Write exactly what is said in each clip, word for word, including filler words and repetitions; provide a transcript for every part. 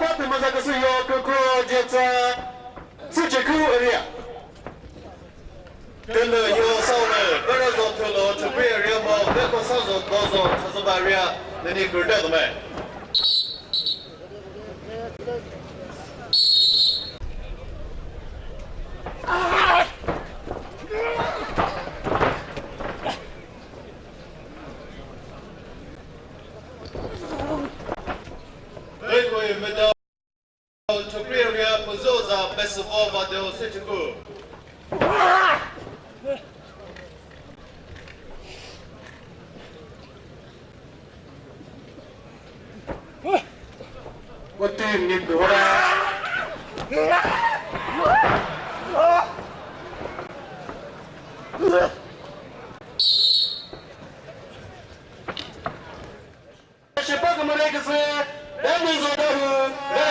Pati maza küsü yo kükro jetsa Süchekhu area. Tünü yo saulü, Karazo Thülo, Chukri area mo, Beko Sazo, Dozo, Chazoba area, nini kürte dume. Chukri area Puzoza Besubova de Osetiku. What do you need to Shipaka mare kese, Daniel Zodahu, re.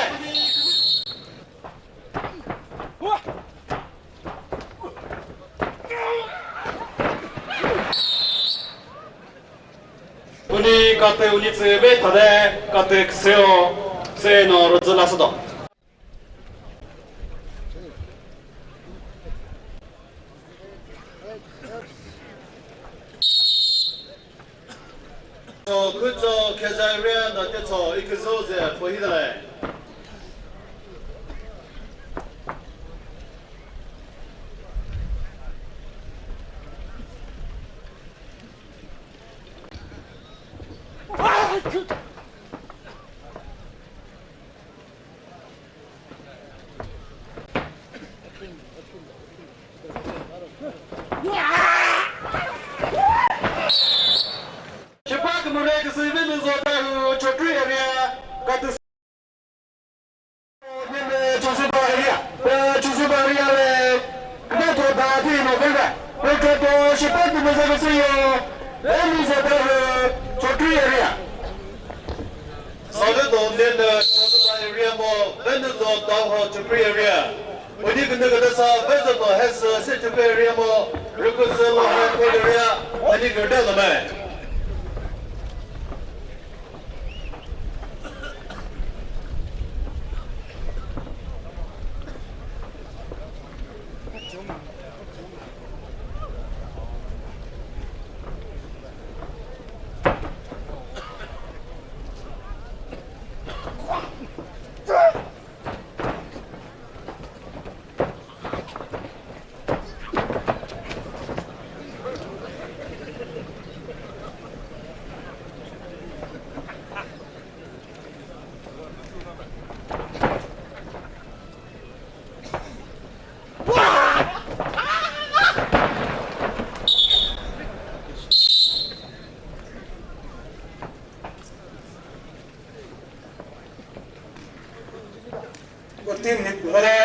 Uni kate uni tsü be thade, kate kseo, se no rüzü la sado. Tso khutso khezai ria na te tso iküzü ze pohidale. Shipak mure kisi vini zota hu Chokri area kati Chusuba area, Chusuba area le, kna to da thi no kanga, ko to shipak mure kisi yo, vini zota hu Chokri area. Sage do nene Chozuba area mo, Venuzo Daho Chukri area. Uni kene kene sa Vezo no hesi se Chukri area mo, Rukusu lo he ko area, ani kene lo me. Fourteen minute.